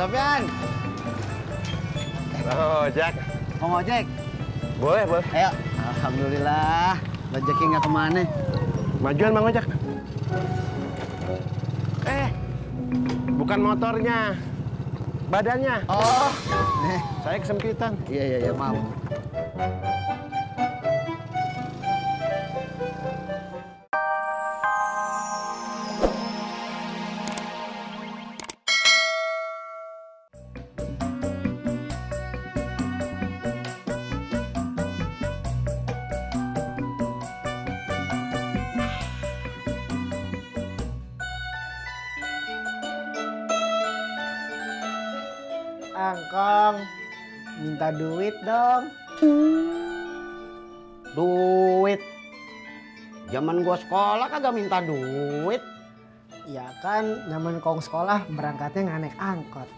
Sofyan. Oh, Jack. Mau ngojek? Boleh, boleh. Ayo. Alhamdulillah. Rezeki nggak kemana. Majuan, Bang Ojek. Bukan motornya. Badannya. Oh. Nih. Saya kesempitan. Iya, maaf. Angkong, minta duit dong. Duit. Zaman gua sekolah kagak minta duit. Ya kan, zaman kong sekolah berangkatnya nggak naik angkot.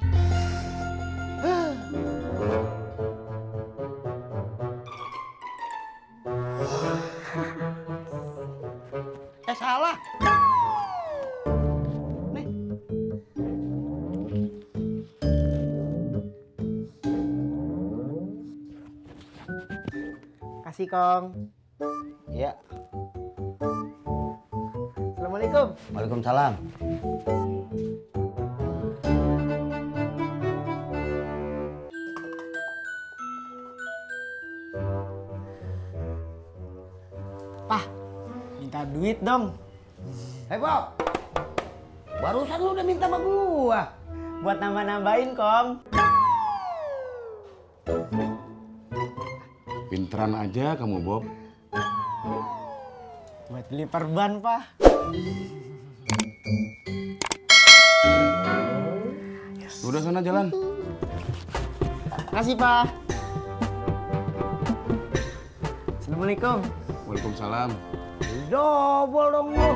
Salah. Nih. Kasih kong. Iya. Assalamualaikum. Waalaikumsalam. Pah, minta duit dong. Hei, Bob. Barusan lu udah minta sama gua. Buat nambah-nambahin kong. Pinteran aja kamu, Bob. Buat beli perban, Pak. Udah sana jalan. Kasih, Pak. Assalamualaikum. Waalaikumsalam. Dobol dong lu.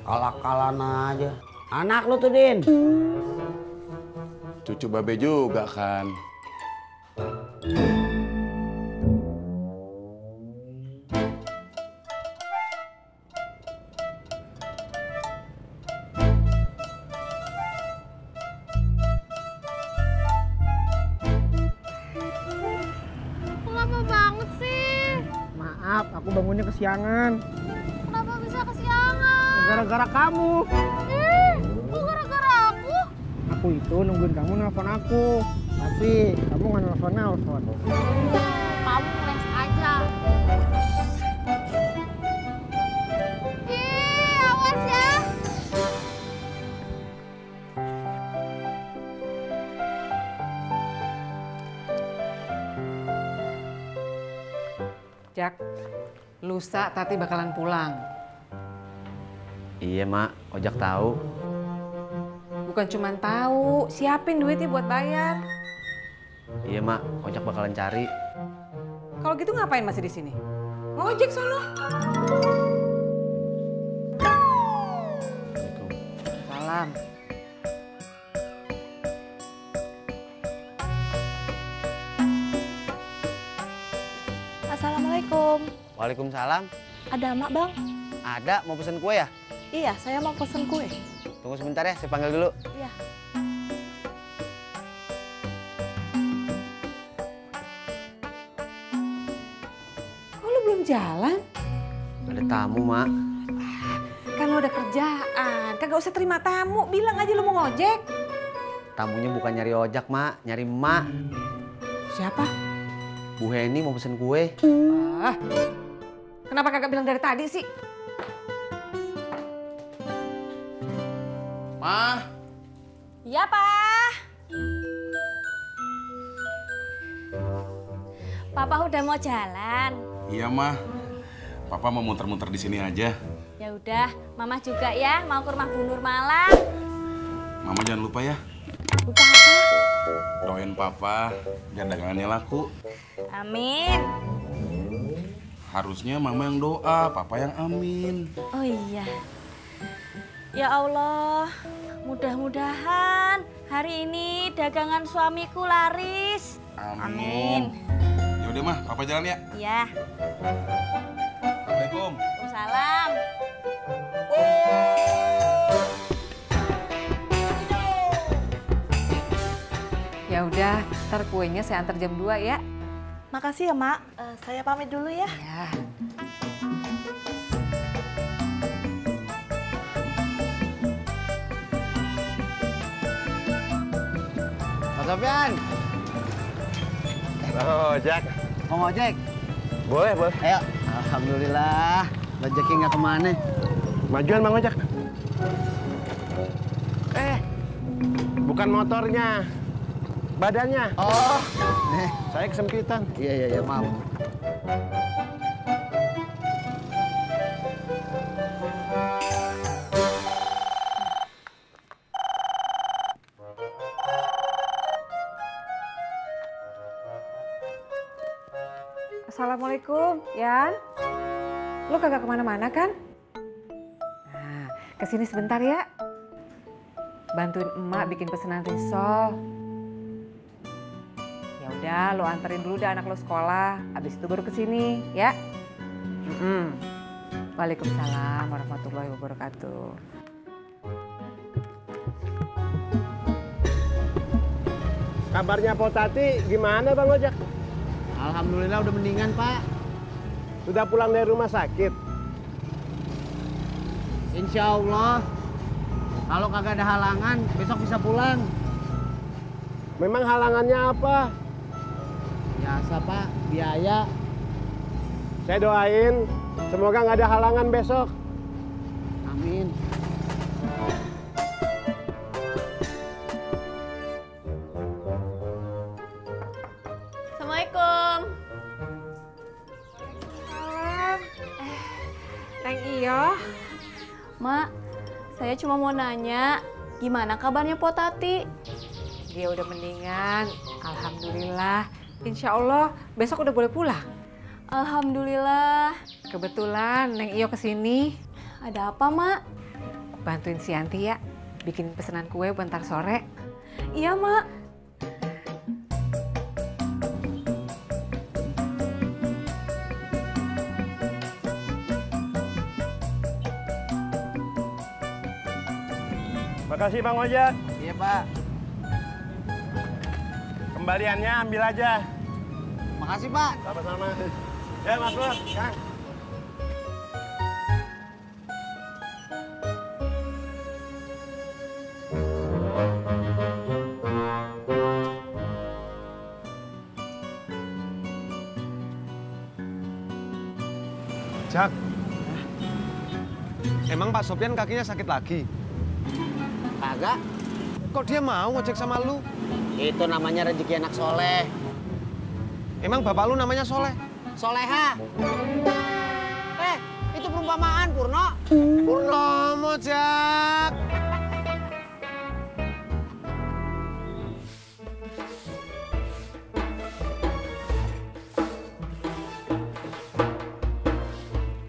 Kalak-kalan aja. Anak lu tuh, Din. Cucu babe juga kan. Lama banget sih. Maaf, aku bangunnya kesiangan. Kenapa bisa kesiangan? Gara-gara kamu. Kok gara-gara aku? Aku itu nungguin kamu nelfon aku. Tapi kamu nggak nelfon-nelfon. Kamu ngeles aja. Ih, awas ya. Jak, lusa Tati bakalan pulang. Iya, Mak. Ojak tahu. Bukan cuma tahu, siapin duitnya buat bayar. Iya, Mak. Ojak bakalan cari. Kalau gitu ngapain masih di sini? Ngojek sono. Salam. Assalamualaikum. Waalaikumsalam. Ada emak, Bang? Ada, mau pesen kue ya? Iya, saya mau pesen kue. Tunggu sebentar ya, saya panggil dulu. Iya. Kok lu belum jalan? Ada tamu, Mak. Kan lu ada kerjaan, kagak usah terima tamu. Bilang aja lu mau ngojek. Tamunya bukan nyari ojak, Mak. Nyari emak. Siapa? Bu Heni mau pesen kue. Ah, kenapa kagak bilang dari tadi sih? Ma, Iya, Pak. Papa udah mau jalan. iya mah. Papa mau muter-muter di sini aja. Ya udah, Mama juga ya mau ke rumah Bu Nur Malang. Mama jangan lupa ya. Lupa apa? Doain Papa biar dagangannya laku. Amin. Harusnya Mama yang doa, Papa yang amin. Oh iya. Ya Allah, mudah-mudahan hari ini dagangan suamiku laris. Amin. Yaudah mah, Papa jalan ya. Iya. Assalamualaikum. Waalaikumsalam. Ya udah, ntar kuenya saya antar jam 2 ya. Makasih ya, Mak. Saya pamit dulu ya. Ya. Pak Sofyan, Oh, Jack. mau ngojek? Boleh, boleh. Ayo. Alhamdulillah, rezeki nggak kemana. Majuan Bang Ojek. Bukan motornya. Badannya. Oh, nih. Saya kesempitan. Iya, maaf. Assalamualaikum, Yan. Lu kagak kemana-mana kan? Nah, kesini sebentar ya. Bantuin emak bikin pesanan risol. Ya udah, lo anterin dulu deh anak lo sekolah. Abis itu baru kesini, ya. Waalaikumsalam warahmatullahi wabarakatuh. Kabarnya Potati gimana Bang Ojek? Alhamdulillah udah mendingan, Pak. Sudah pulang dari rumah sakit? Insya Allah, kalau kagak ada halangan, besok bisa pulang. Memang halangannya apa? Biasa, Pak, biaya. Saya doain semoga nggak ada halangan besok. Amin. Assalamualaikum. Salam. Neng Iyo. Mak, saya cuma mau nanya, gimana kabarnya Potati? Dia udah mendingan, alhamdulillah. Insya Allah besok udah boleh pulang. Alhamdulillah. Kebetulan Neng Iyo kesini. Ada apa, Mak? Bantuin si Yanti ya, bikin pesanan kue bentar sore. Iya, Mak. Makasih Bang Ojek. Iya, Pak. Kembaliannya ambil aja. Makasih, Pak. Sama-sama. Ya, Mas Bro, Kang. Jak, emang Pak Sofyan kakinya sakit lagi? Kagak. Kok dia mau ngojek sama lu? Itu namanya rezeki anak soleh. Emang bapak lu namanya Soleh? Soleha. Itu perumpamaan, Purno. Purnomo, Jak.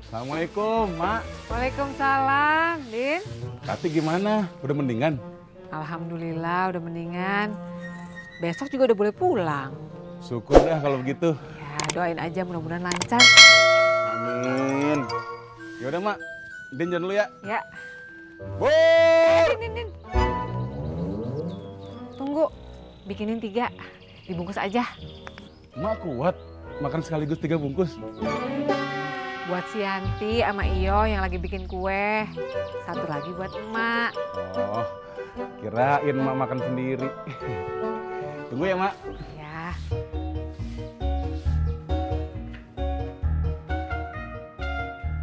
Assalamualaikum, Mak. Waalaikumsalam, Din. Tati gimana? Udah mendingan? Alhamdulillah udah mendingan. Besok juga udah boleh pulang. Syukur dah kalau begitu. Ya doain aja mudah-mudahan lancar. Amin. Ya udah, Mak. Din jalan dulu ya. Ya. Bur! Din. Tunggu, bikinin 3. Dibungkus aja. Mak kuat makan sekaligus 3 bungkus. Buat si Yanti sama Iyo yang lagi bikin kue. 1 lagi buat emak. Oh, kirain Mak makan sendiri. Tunggu ya, Mak. Ya.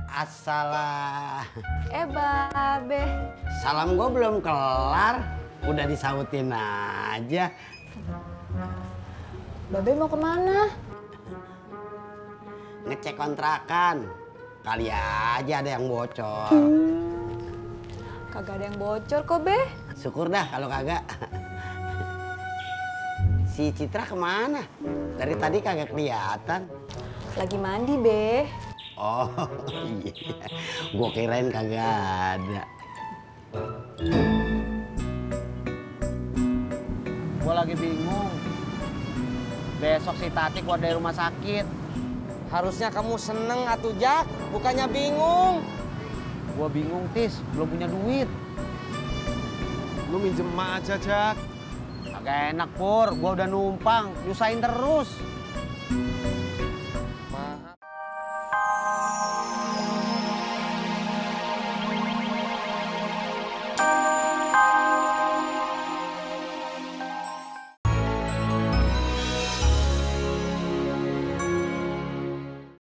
Assalam. Babe. Salam gue belum kelar, udah disautin aja. Babe mau kemana? Ngecek kontrakan. Kali aja ada yang bocor. Kagak ada yang bocor kok, Be. Syukur dah kalau kagak. Si Citra kemana? Dari tadi kagak kelihatan. Lagi mandi, Be. Oh iya, gue kirain kagak ada. Gue lagi bingung. Besok si Tati keluar dari rumah sakit. Harusnya kamu seneng atuh Jak, bukannya bingung. Gue bingung, Tis, belum punya duit. Lu minjem emak aja, Jak. Agak enak, Pur. Gua udah numpang, nyusahin terus.